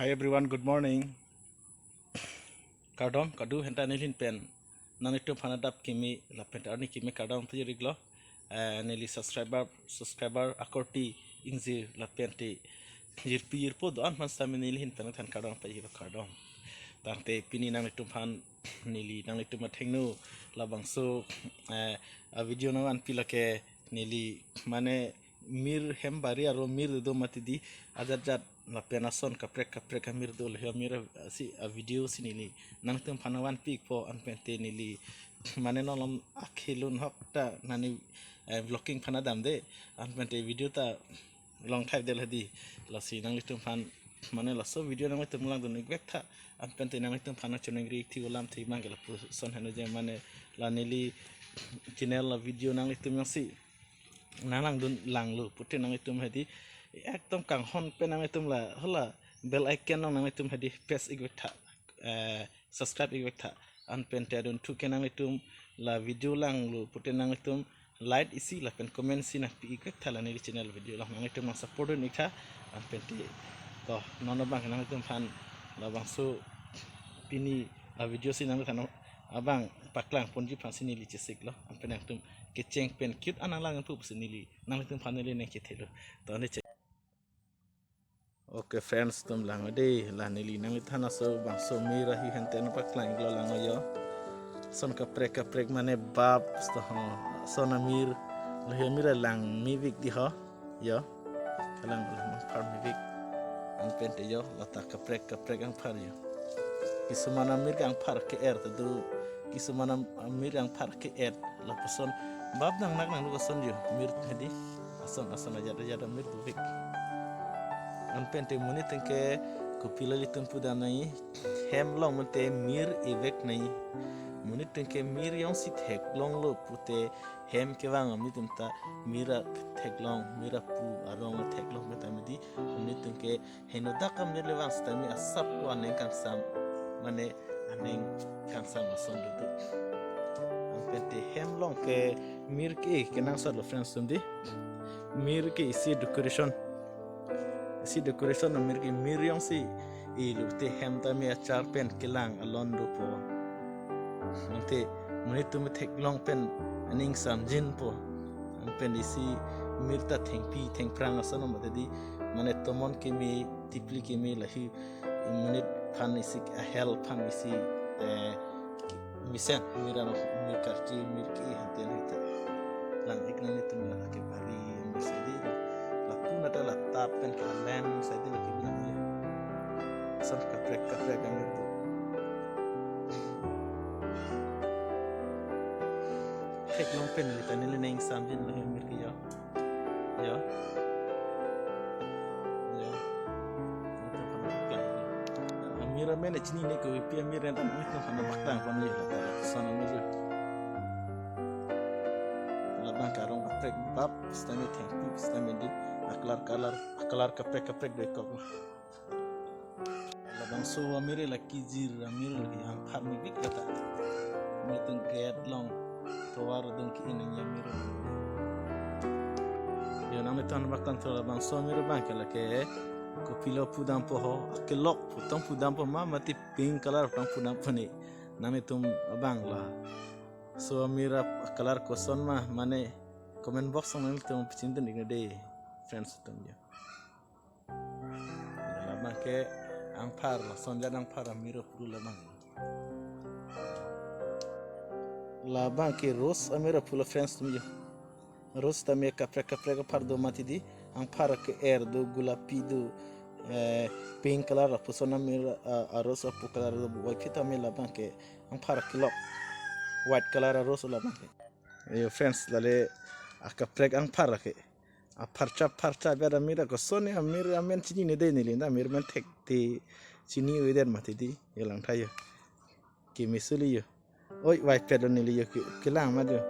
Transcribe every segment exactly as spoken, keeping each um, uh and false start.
Hi everyone, good morning. Kardom, kado henta nelihin pen nanglitum aphan adap kimi lapen arni kimi kardom pajir-iklo. Eh, neli subscriber, subscriber akorte ingjir lapen te jirpi jirpo do-an aphan sitame nelihin pen than kardom pajir, kardom. Tangte pini nanglitum aphan neli nanglitum athengno labangso, eh, a video nangvanpi lake neli mane mir hem bari aro mir do mati di ajat jat lapen ason kaprek kaprek amir do, lahei amir si a video si neli nanglitum aphan vanpikpo. Anpen te neli mane non lom akhilun hok ta nani, eh, vlogging aphan damde, anpen te video ta long thai del hadi. Lasi nanglitum aphan mane laso video nanglitum langdun-ik vek tha. Anpen te nanglitum aphan choningri thi ulam thi mang ke lapuson heno je mane la neli channel la video nanglitum jongsi nanglangdun langlo pute nanglitum hadi ekdom kanghon pen nanglitum la hala bell icon nang nanglitum hadi press-ik vek tha, eh, subscribe-ik vek tha. Anpen te adon thu ke nanglitum la video langlo pute nanglitum like isi lapen comment si nangpi-ik vek tha la neli channel video along, nanglitum nang support dun-ik tha. Anpen te to non abang nanglitum aphan labangso pini a video si nanglitum aphan abang paklang ponji aphan si neli chesiklo. Anpen nangtum kecheng pen cute an nanglang pu si neli nanglitum aphan neli nangkethelo. To ne che. Okay friends atum, lang ode la neli nanglithan aso bangso mir ahi henten paklang-iklo, lang yo. Ason kaprek kaprek mane bap sto ho. Ason amir, lahei amir lang mevek di ho. Yo. Kalang lang phar mevek. Anpen te yo, lata kaprek kaprek angphar yo. Kisuman amir ke angphar ke-er ta do. Kisuman am-, amir angphar ke-et. Lapuson bap nangnak nangduk ason yo. Mir hadi. Ason ason ajat ajat amir dovek. Anpen te monit tengke kopilo ilitum pudam nai. Hem long mate mir ivek nai. Monit tengke mir jongsi theklonglo pute hem kevang amonit atum ta mir atheklong, mir apu arong atheklong mate midi amonit tengke henodak amir le vang sitame asap ko aneng kangsam, mane aneng kangsam ason dudu. Anpen te hem long ke mir ke kenangsotlo friends atum di. Mir ke isi decoration. Isi decoration amir ke, mir jongsi ilo te hem tame achar pen kelang alon dopo. Ante monit atum theklong pen aning samjinpo. Anpen isi mir ta thengpi thengphrang ason mate di, mane tomon keme tipli keme lahei monit aphan isi ahel aphan isi, eh, mesen mir ano mir karchi mir ke henten hita. Lang-ik nanglitum la ke bari mesen di. Lapu nata la tap pen kalen sai di lake bilang ya. Ason kaprek kaprek amir do. Theklong pen lita neli neng samjin lahei amir ke yo. Yo. Yo. Amir amen chinine ko ipi amir yang tang itu hana baktang pon ye lata son amir. Labang karong kaprek bap sitame thengpi sitame di akelar kelar akelar kaprek kaprek do-ik kok. Labangso amir la kijir amir lake angphar mevek lata. Monit atum gate along tovar adung ke-in nangji amir. Yo nanglitum abang tangthu labangso amir abang ke lake kopilo pudampo ho, akelok pu tong pudampo ma mate pink color tong pudampo ne. Nanglitum abang la. So amir a color koson ma mane comment box along nanglitum pachindun-ik nang de friends atum yo. Labang ke angphar, lason ajat angphar amir aphu labang. Labang ke rose amir aphu la friends atum yo. Rose tame kaprek kaprek aphar do mati di, angphar ke er do, gulapi do, eh, pink color lapuson amir, ah, ah, rose apu color do, wai phit tame labang ke, angphar kelok, white color a rose labang ke. Ayo friends, lale akaprek angphar ke. Apharchap pharchap ya amir ako soni amir amen chinine dei neli, na amir men thekte chini uiden mati di, yo langtha yo. Kimi suli yo. Oi, wai pet lo neli yo ke, kelang ma yo.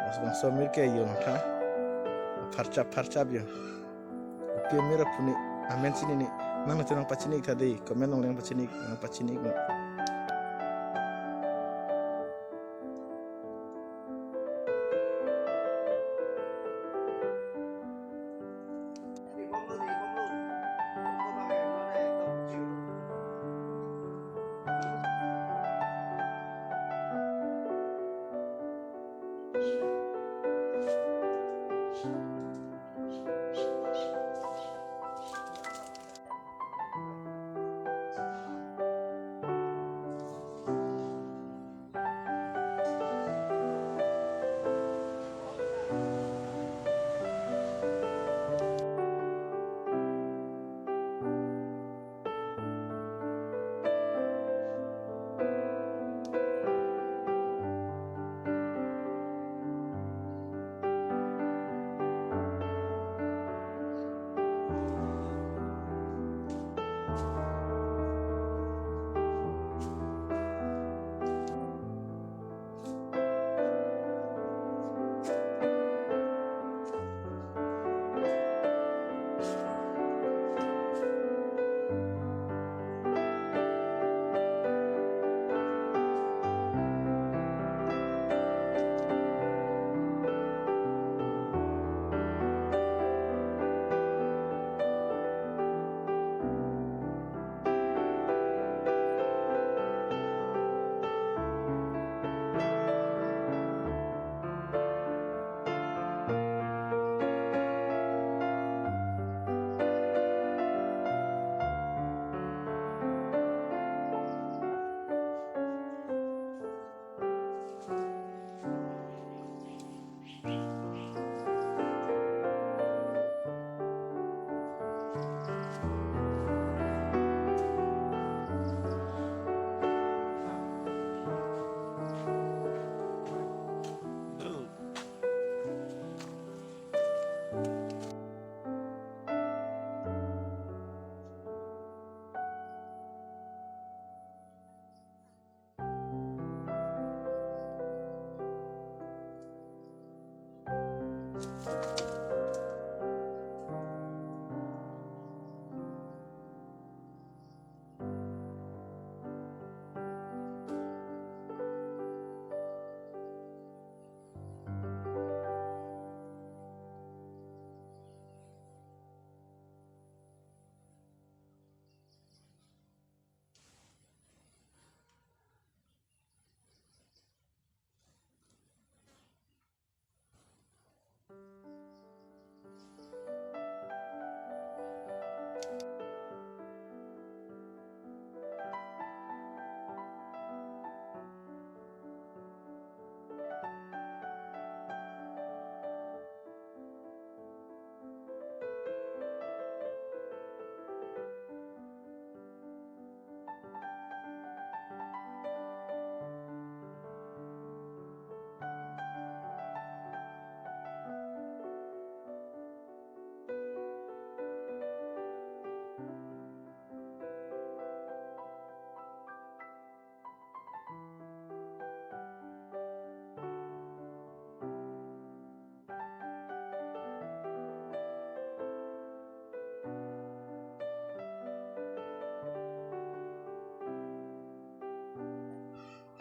Mas bang somir ke yo langtha. Pharchap pharchap yo. Pi amir apuni amen chinine. Nangtum nangpachini tha dei, comment along nangpachini, nangpachini mo.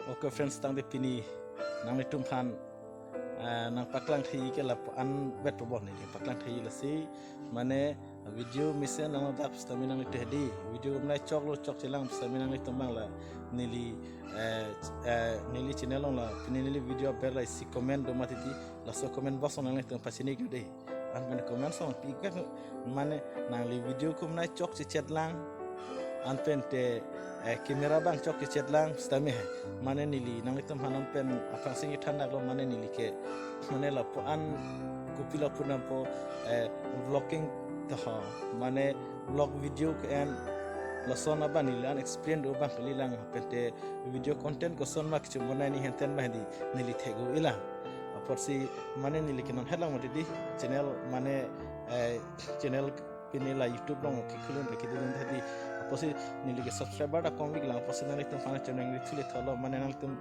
Okay friends, tangte pini nanglitum aphan, eh, nangpaklang thaiji ke lapu-an vet po bon neli paklang thaiji lasi, mane video mesen nangdap sitame nanglitum hedi, video kumnai choklo chokchelang sitame nanglitum abang la neli, eh, eh, neli channel along la pini neli video aber la isi comment do mati di, laso comment box along nanglitum pachini kyo dei. Anpen comment song pi kak mane nangli video kumnai chokchechet lang. Anpen te, eh, camera abang chokchechet lang sitame he. Mane neli nanglitum aphan anpen aphrang sing than daklo mane neli ke mane lapu-an kopilo pu dampo, eh, vlogging toho, mane vlog video ke-en lason abang neli an experience do abang kalilang, pente video content koson ma kechebonai ni henten abang di neli thek-o-ilang. Apotsi mane neli ke non helang mati di channel mane, eh, channel pini la YouTube along kekhulun re kedun tadi. Apotsi neli ke subscriber ta kom-iklang, apotsi nanglitum aphan choningri thule tholo, mane nanglitum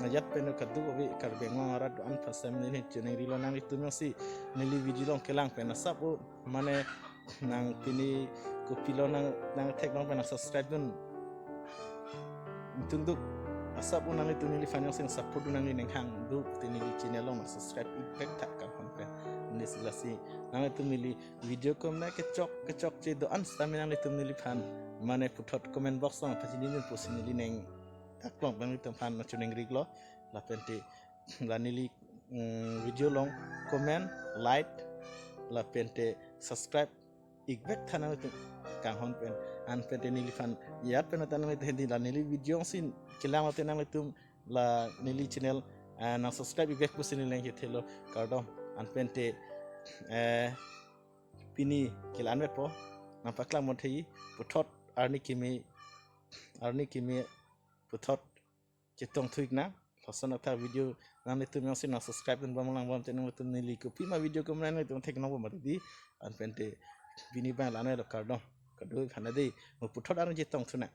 ajat pen kadokave Karbi Anglong arat do-an aphan si neli choningrilo, nanglitum jongsi neli video along kelang pen asap o, mane nang pini kopilo nang, nang thek nang pen nang subscribe dun. Tungduk asap o nanglitum neliphan jongsi nang support dun, nangli ning hang do te neli channel along nang subscribe-ik bek tha kanghon pen. Neli si lasi nanglitum neli video komna kechok kechokche do-an sitame nanglitum neliphan mane puthot comment box along pachini dun pusi neli ning aklong abang nanglitum aphan nang choningrilo, lapente la neli, mm, video along comment, like, lapente subscribe-ik bek tha nanglitum kanghon pen, anpente neliphan ajat pen ta nanglitum hedi la neli video jongsi kelang lote nanglitum la neli channel, eh, nang subscribe-ik bek pusi neli ning kethelo, kardom. Anpente, eh, pini ke la-an vetpo, nang paklang monthe-i, puthot arni kimi, arni kimi puthot chetong thu-ik nang. Lason athak video nanglitum jongsi nang subscribe dun bom lang bom te nanglitum neli kopima video komna nanglitum thek nang bom mati di. Anpente pini abang la-an lo, kardom. Kadokave aphan di, mo puthot arni chetong thu nang.